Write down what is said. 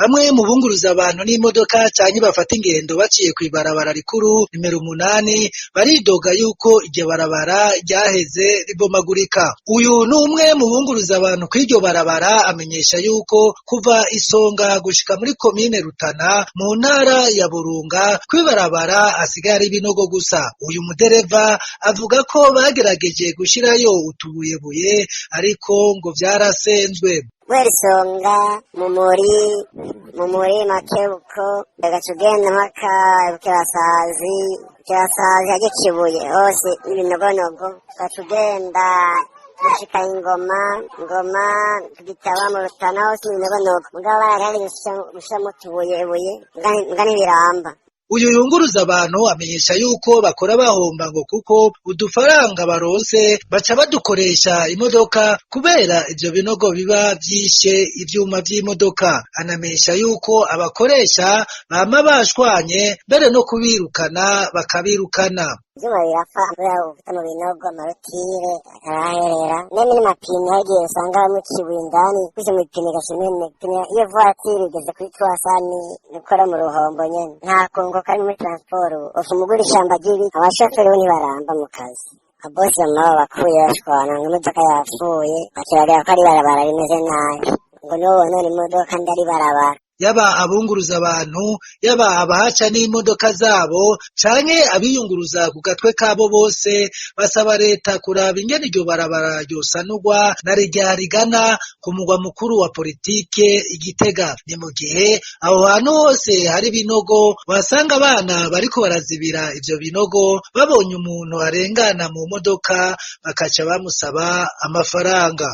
Bamwe mu bunguruza abantu n'imodoka canke bafata ingendo baciye kw'ibarabara rikuru nimero 8 baridoga yuko iryo barabara ryaheze ribomagurika. Uyu ni umwe mu bunguruza abantu kw'iryo barabara, amenyesha yuko kuva Isonga gushika muri komine Rutana mu ntara ya Burunga kw'ibarabara hasigaye ari ibinogo gusa. Uyu mudereva avuga ko bagerageje gushirayo utubuyebuye ariko ngo vyarasenzwe. Guhera Isonga mu muri Makebuko, ugaca ugenda mpaka Bukirasazi, Bukirasazi harya Kibuye hose n'ibinogonogo, ugaca ugenda gushika Ingoma, Ngoma Gitaba mu Rutana hose n'ibinogonogo, mugabo baragerageje gushiramwo utubuyebuye muga ntibiramba. Uyu yunguruza abantu amenyesha yuko bakora bahomba ngo kuko udufaranga baronse baca badukoresha imodoka kubera ivyo binogo biba vyishe ivyuma vy'imodoka. Anamenyesha yuko abakoresha bama bashwanye, mbere no kubirukana bakabirukana. Ivyuma birapfa kubera gufata mu binogo, amarotire araherera meme n'amapine, hagiye usanga harimwo ikibuye indani gutyo mw'ipine igaca imeneka. Iyo voiture igeze kuri 300 nikora mu ruhombo nyene, nta kunguka kari muri transport. Ufuma ugura ishamba ry'ibiti, abashoferi bo ntibaramba mu kazi. Abosi bama babakuye bashwana ngo imodoka yapfuye, bakibabwira ko ari ibarabara rimeze nabi, ngo nibo bonona imodoka ndari barabara. Yaba abunguruza abantu, yaba abahaca n'imodoka zabo canke abiyunguruza ku gatwe kabo, bose basaba leta kuraba ingene iryo barabara ryosanurwa na rirya rigana ku mugwa mukuru wa politike Igitega. Ni mu gihe aho hantu hose hari ibinogo, wasanga abana bariko barazibira ivyo binogo, babonye umuntu arengana mu modoka bakaca bamusaba amafaranga.